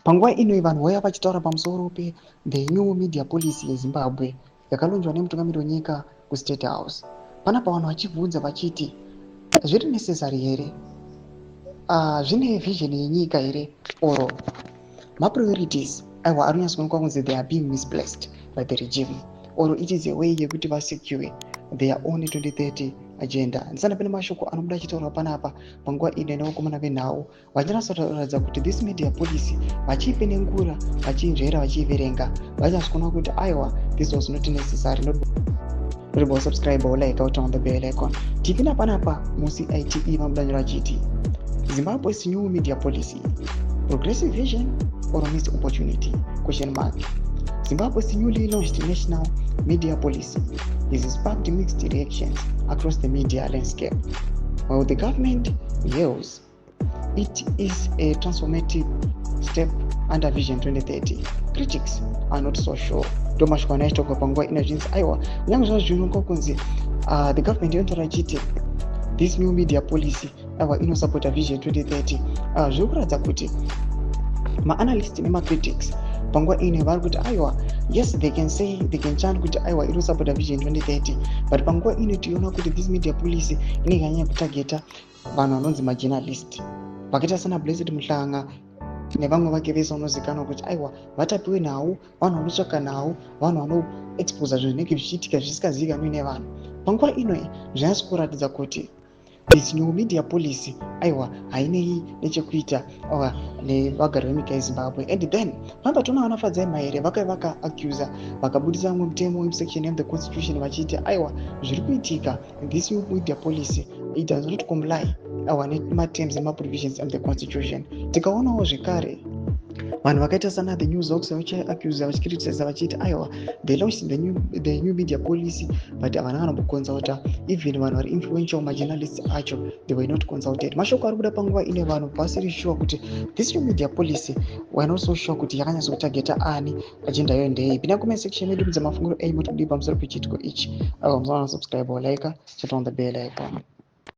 Panguva ino vanhu vauya vachitaura pamusoro pe the new media policy yeZimbabwe yakalaunchwa nemutungamiri wenyika kuState House. Panapa vanhu vachibvunza vachiti, zviri necessary here? Zvine vision yenyika here, or mapriorities aiwa ari kunyatsoonekwa kunzi they are being misplaced by the regime, or it is a way yekuti vasecure their own 2030 agenda? Ndisana pane mashoko anobuda achitaurwa panapa panguva ino nevakomana venhau vachinatsoratidza kuti this media policy, vachiipenengura, vachiinzvera, vachiiverenga, vachinatsokuona kuti aiwa, this was not necessary. Not subscribe, like, turn on the bell icon. Tipinda panapa muCITE vamudanyiro achiti, "Zimbabwe's new media policy: progressive vision or missed opportunity?" Question mark. Zimbabwe's newly launched national media policy has sparked mixed reactions across the media landscape. While the government hails it is a transformative step under Vision 2030, critics are not so sure. Ndo mashoko anaitogwa panguva ino zvinzi aiwa, kunyange zvazvo zvinonga kunzi the government inotaura ichiti this new media policy aiwa inosupporta Vision 2030, zviri kuratidza kuti maanalyst nemacritics panguva ino vari kuti aiwa, yes, they can say, they can chant kuti aiwa, inosupporta Vision 2030, but panguva ino tiona kuti this media policy inenge yanyanya kutargeta vanhu vanonzi majournalist vakaita sana Blessed Mhlanga nevamwe vake vese vanozikanwa kuti aiwa, vatapiwe nhau, vanhu vanotsvaka nhau, vanhu vanoexposa zvinhu zvinenge zvichiitika zvisingazivikanwi nevanhu. Panguva ino zvinatsi kuratidza kuti this new media policy aiwa, hainei nechekuita nevagari venyika yeZimbabwe. And then pamba toona vana Fadzai Mahere vakai vakaaccusa, vakabudisa mumwe mutemo wesection of the constitution vachiti aiwa, zviri kuitika, this new media policy, it does not comply aiwa nematerms nemaprovisions of the constitution. Tikaonawo zvekare vanhu vakaita sana the NewsHawks vachiaccusa, vachicriticiza, vachiti aiwa, they launched the new media policy, but havana kana kuconsulta even vanhu vari influential, majournalists acho. They were not consulted. Mashoko ari kuda panguva ine vanhu vasiri sure kuti this new media policy, we are not so sure kuti yakanyatsokutargeta ani, agenda yayo ndeipi. Pinda section medu, mudza mafungiro enyu, moti kudii pamusoro pechiitiko ichi. Aiwa, musaona subscribe, like, turn on the bell icon.